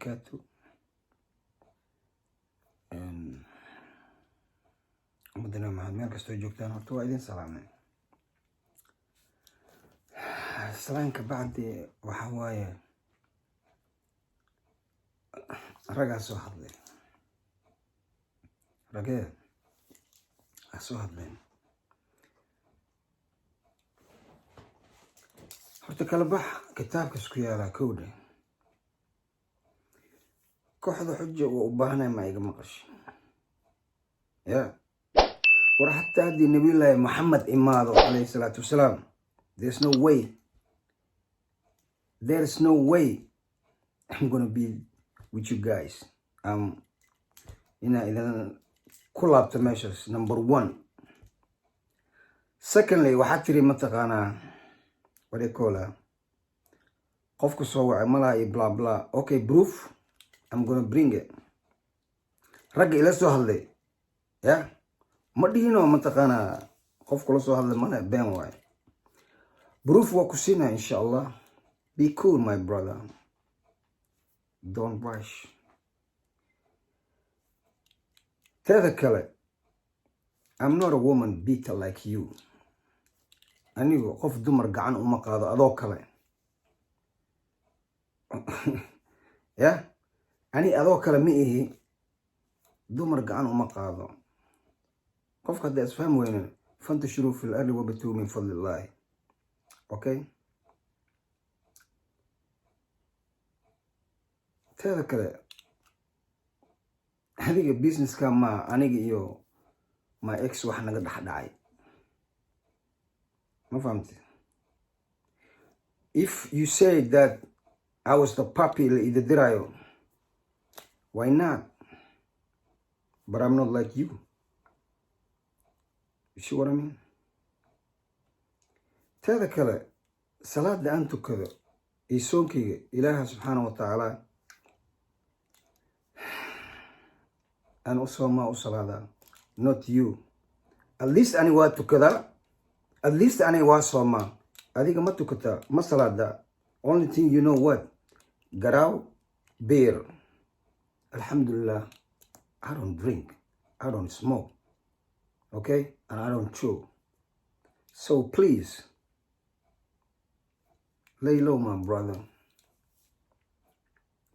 Wabarakaatu. Ummadda Nabi Maxamed meel kastoo joogtaan, horta waa idin salaamay. Salaanka bacdi, waxa waaye ragaa soo hadlay, ragee aa soo hadleen. Horta kala bax kitaabka isku yaalaa kowdhe. Kooxda Xuja waa u baahanay, ma iga maqashay ya? War xataa haddii Nabiyullaahi Maxamed imaado, calayhi salaatu wasalaam, there's no way, there's no way I'm gonna be with you guys inaa idin ku laabto meeshaas, number one. Secondly, waxaa tiri, mataqaanaa, what do you call it? Qofku soo wacay malaha iyo bla bla. Okay, proof, I'm gonna bring it. Ragga ila soo hadlay ya ma dhihinoo, mataqaanaa, qofku la soo hadlay male, been waaye. Proof waa ku siinaya, insha Allah. Be cool, my brother, don't rush. Teeda kale, I'm not a woman beater like you. Anigu qof dumar gacan uma qaado adoo kale ya. Ani adoo kale ma ihi, dumar gacan uma qaado. Qofka hadda isfaham weyne, fantashiruu fi lardi wabtaguu min fadli illahi. Okay, teeda kale, adiga businesska ma aniga iyo my ex wax naga dhex dhacay, ma fahamte? If you say that I was the puppy la ida dirayo, why not? But I'm not like you. You see what I mean? Teeda kale, salaada aan tukado iyo soonkayga, Ilaaha subxaana wa tacaala aan u soomaa, u salaadaa, not you. At least ani waa tukadaa, at least ani waa soomaa. Adiga ma tukataa, ma salaadaa? Only thing you know, what? Garaaw beer. Alxamdulilah, I don't drink, I don't smoke, okay, and I don't chew. So please lay low, my brother.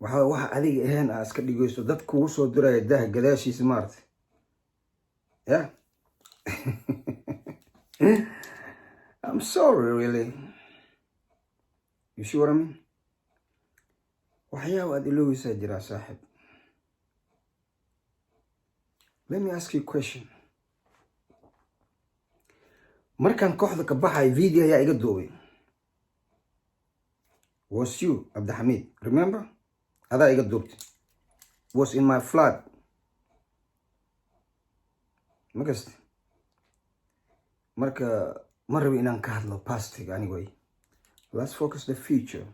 Waxa adiga ahayn aa iska dhigayso, dad kugu soo diraya daha gadaashiisa maarata. Yeah, I'm sorry, really. You see what I mean? Waxyaaba aad iloweysaa jiraa, saaxib. Let me ask you a question. Markaan kooxda ka baxay, video ayaa iga duubay. Was you, Cabdixamiid, remember? Adaa iga duubtay. Was in my flat. Ma kasta? Marka ma rabi inaan ka hadlo pastiga. Anyway, let's focus the future.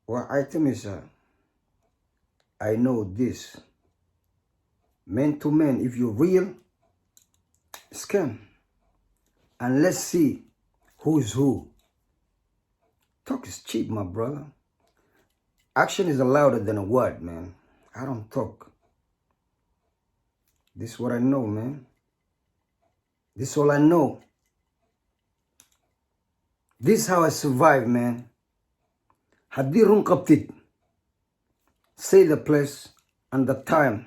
Waa caytamaysaa. I know this. Man to man, if you're real, scam and let's see who is who. Talk is cheap, my brother. Action is louder than a word, man. I don't talk. This is what I know, man. This is all I know. This is how I survive, man. Haddii run qabtid, say the place and the time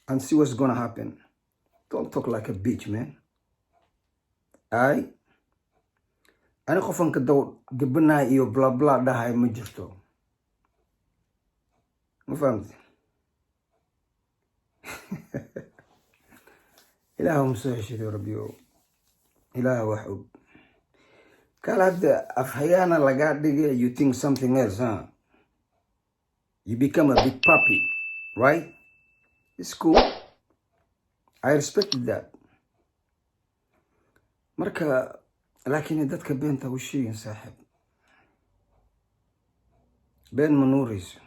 and see what's gonna happen. Don't talk like a bitch, man. Ay ani qofan ka daw gabanaya iyo bla bla dhahay ma jirto, ma fahamti? Ilaah ma soo heshiday, Rabbiyo, Ilaah wax og. Kala hadda afhayaana lagaa dhigay, you think something else, huh? You become a big puppy, right? It's cool, I respected that. Marka laakiin dadka beenta u sheegin, saaxiib, been ma nuurayso.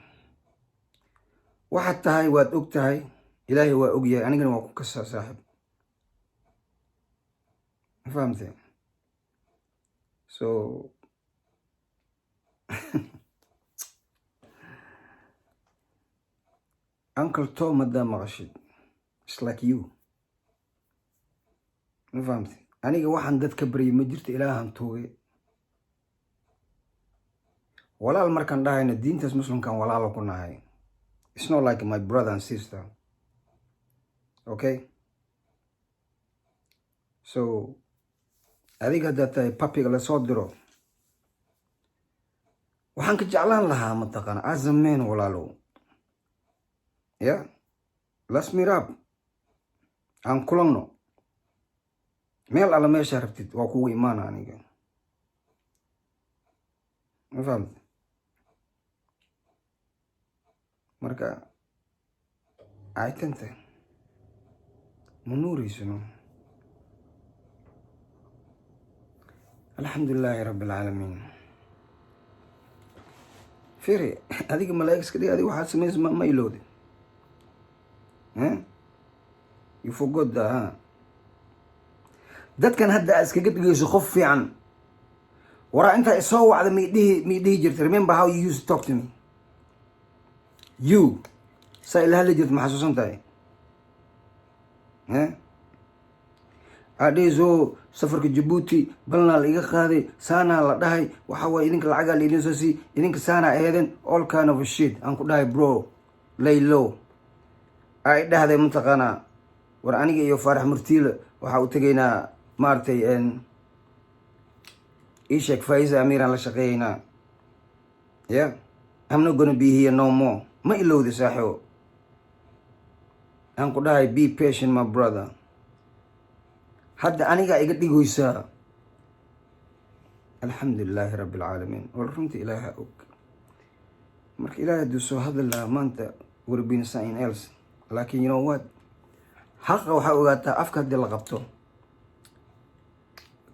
Waxaad tahay waad og tahay, Ilaahay waa og yahay, anigana waa ku kasaa, saaxiib. Ma fahamtee? So Uncle Tom haddaa maqashid, it's like you. Ma fahamte? Aniga waxaan dad ka baryay ma jirto, Ilaahan tuugay. Walaal markaan dhahayna, diintaas Muslimkan walaalo ku nahay. It's not like my brother and sister, okay? So adiga haddaad tahay papiga lasoo diro, waxaan ka jeclaan lahaa, mataqaana, as a man, walaalow, yeah, let's meet up, aan kulanno meel alla meeshaa rabtid, waa kugu imaana aniga. Ma fahamte? Marka caytanta ma nuureysano. Alxamdulilaahi Rabbi Alcaalamiin. Firi, adiga malaa'ig iska dhig. Adiga waxaad samaysa ma ilowde? You forgot that, huh? Dadkan hadda aad iskaga dhigayso qof fiican, waraa intaa isoo wacda may dhihi jirta. Remember how you used to talk to me? You saa ila hadli jirta, ma xasuusan tahay? Adheso safarka Jabuuti balnaa la iga qaaday, saanaa la dhahay, waxa waaye idinka lacagaa la idin soo sii, idinka saanaa aheedeen, all kind of shit. Aan ku dhahay, "Bro, lay low." Ay dhahday, mataqaanaa, war aniga iyo Faarax Murtiile waxaa u tegaynaa, maaragtay, ii sheeg, Faiza Amiiraan la shaqeeyeynaa. Yeah, I'm not gonna be here no more. Ma ilowda, saaxibo? Aan ku dhahay, "Be patient, my brother." Hadda anigaa iga dhigoysaa. Alxamdulilaahi Rabbi Alcaalamiin. Wal runta Ilaaha og. Marka Ilahay hadduu soo hadli lahaa maanta, would have been something else. Laakiin you know what? Xaqa waxaa ogaataa, afka haddii la qabto,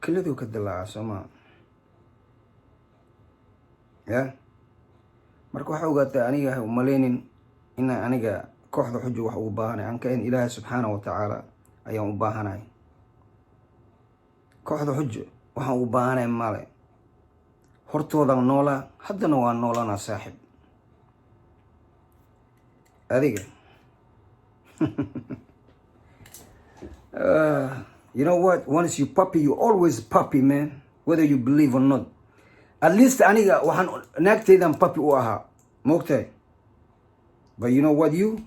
keladuu ka dilaaca, soo maa? Ya, marka waxaa ogaataa, aniga ha umaleynin inaan aniga kooxda Xujo wax ugu baahanay. Aan ka in Ilaahay subxaana wa tacaala ayaan u baahanahay. Kooxda Xujo waxaan ugu baahanay male. Hortoodaan noolaa, haddana waa noolanaa, saaxib. Adiga, you know what? Once you puppy, you always puppy, man, whether you believe or not. At least aniga waxaan naagtaydan puppy u ahaa, moogtahay? But you know what, you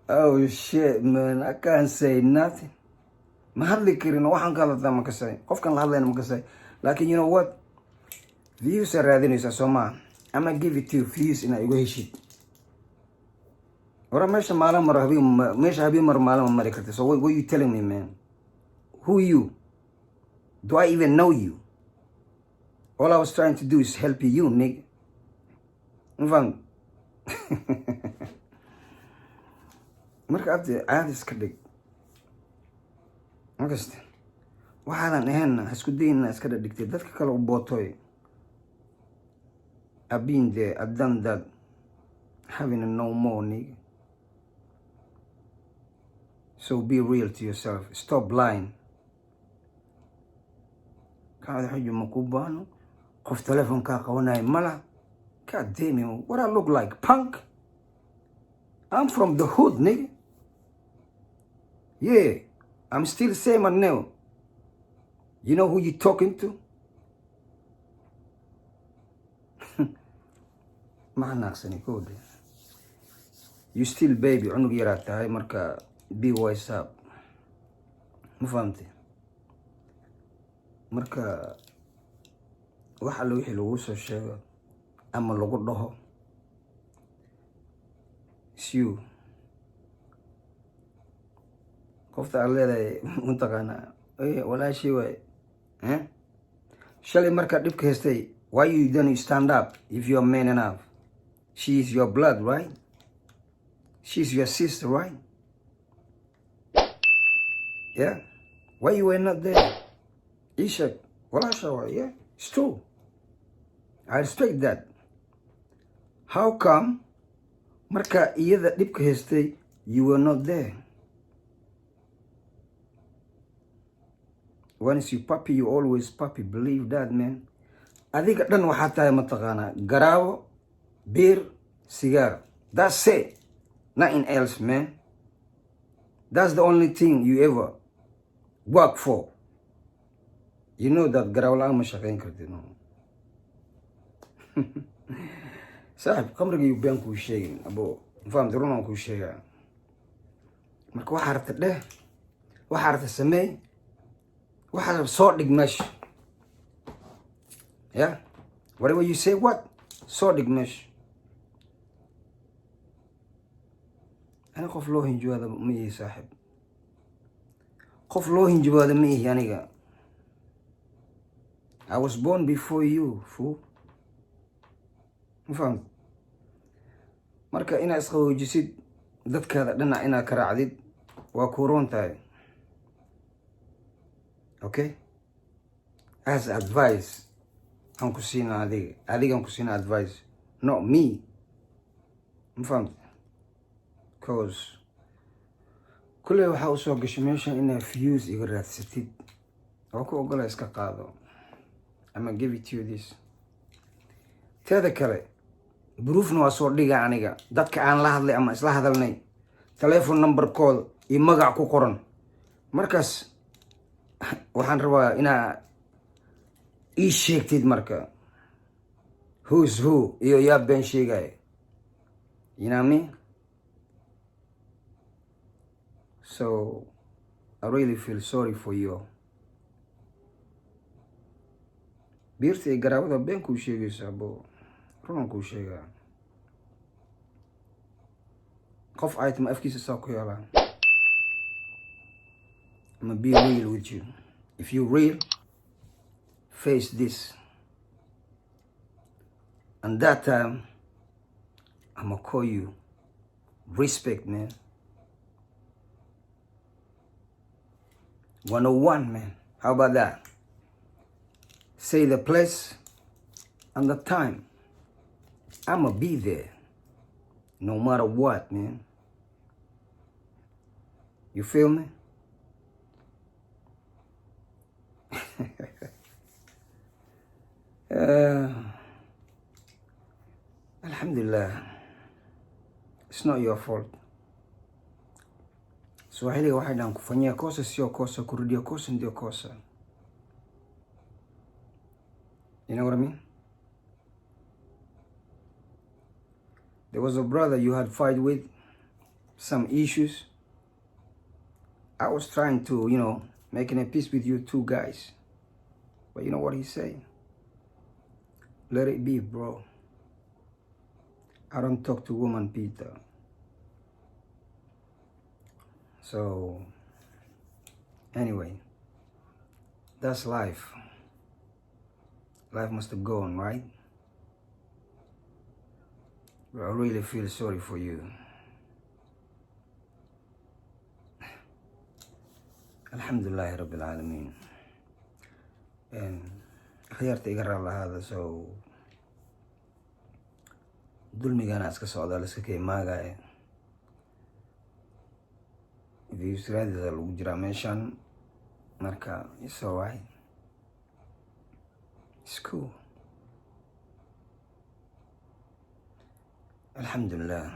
oh shit, man, I can't say nothing. Ma hadli karin oo waxaan ka hadlataa ma kasay, qofkan la hadlayna ma kasay. Laakiin you know what? Views aa raadinaysaa, soo maa? Ama give it to you, views inaa igu heshid. Wara meesha maalin maro, habeen meesha habeen maro, maalin ma mari karta. So what you telling me, man? Who you? Do I even know you? All I was trying to do is help you, nigga. Ma fahamtay? Marka abdi, caadi iska dhig. Makasta waxaadan ahaynna ha isku dayin inaa iska dhadhigtay dadka kale u bootoy. I've been there, I've done that, having a no more, nigga. So be real to yourself, stop lying. Kacda Xujo ma ku baano, qof telefonkaa qabanaya mala. God damn it, what I look like, punk? I'm from the hood, nigga. Yeah, I'm still same and now. You know who you talking to? Ma xanaaqsani kowde. You still baby, cunug yaraa tahay. Marka be wise up. Ma fahamtay? Marka wax alle wixii lagu soo sheego ama lagu dhaho, it's you. Qofta aad leedahay, mataqaanaa, walaashii waay, eh? Shalay markaa dhibka haystay, why you don't stand up if you are man enough? She is your blood, right? She is your sister, right? Yeah, why you were not there? Ishak, walaasha waay. Yeah, it's true, I respect that. How come marka iyada dhibka haystay you were not there? Once you puppy, you always puppy. Believe that, man. Adiga dhan waxaa tahay, mataqaanaa, garaawo, beer, sigaar. That's it, nothing else, man. That's the only thing you ever work for. You know that garaawo la'aan ma shaqayn kartid, no. Saaxib, khamriga been kuu sheegin, abo. Fahamta? Runaan kuu sheegaa. Marka waxaa rabta dheh, waxaa rabta sameey, waxaa rabta soo dhig meesha. Yeah, whatever you say, what, soo dhig meesha. Ani qof loo hinjibaado ma ihi, saaxib. Qof loo hinjibaado ma ihi aniga. I was born before you, fool. Ma fahamta? Marka inaad isqaboojisid, dadkaada dhinac inaad ka raacdid waa kuu roon tahay. Okay, as advice aan ku siinaa adiga, adigaan ku siinaa advice, not me. Ma fahamta? 'Cause kulley waxaa usoo gashay meeshan inaad views iga raadsatid. Waa ku ogola, iska qaado ama give it you this. Teeda kale, proof-na waa soo dhiga aniga dadka aan la hadlay ama isla hadalnay, telephone number-kooda iyo magac ku qoran. Markaas waxaan rabaa inaa ii sheegtid marka who's who iyo yaa been sheegaya. You know what I mean? So I really feel sorry for you. Biirta iyo garaawada been kuu sheegaysa, abo. Runan kuu sheegaa. Qof item afkiisa saa ku yeelaa. I'ma be real with you. If you real, face this. And that time, I'ma call you. Respect, man. 101, man. How about that? Say the place and the time. I'ma be there. No matter what, man. You feel me? Alhamdulillah. It's not your fault. Swahili waxay dhahaan, "Kufanyia kosa sio kosa, kurudia kosa ndio kosa." You know what I mean? There was a brother you had fight with, some issues. I was trying to making a peace with you two guys. But you know what he say? "Let it be, bro. I don't talk to woman, Peter." So, anyway, that's life. Life must have gone, right? But I really feel sorry for you. Alxamdulilahi Rabbi alcaalamiin. Akhyaarta, iga raal lahaada. So dulmigana iska socdaa, la iska kaymaagaya, views raadisa lagu jiraa meeshan. Marka it's alright, it's cool, alxamdulilah.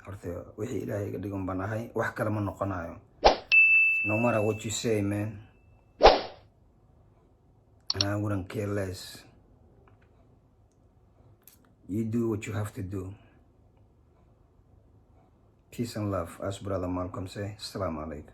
Horta wixii Ilaahay iga dhigan baan ahay, wax kale ma noqonayo, no matter what you say, man, and I wouldn't care less. You do what you have to do. Peace and love, as Brother Malcolm say. Assalamu alaikum.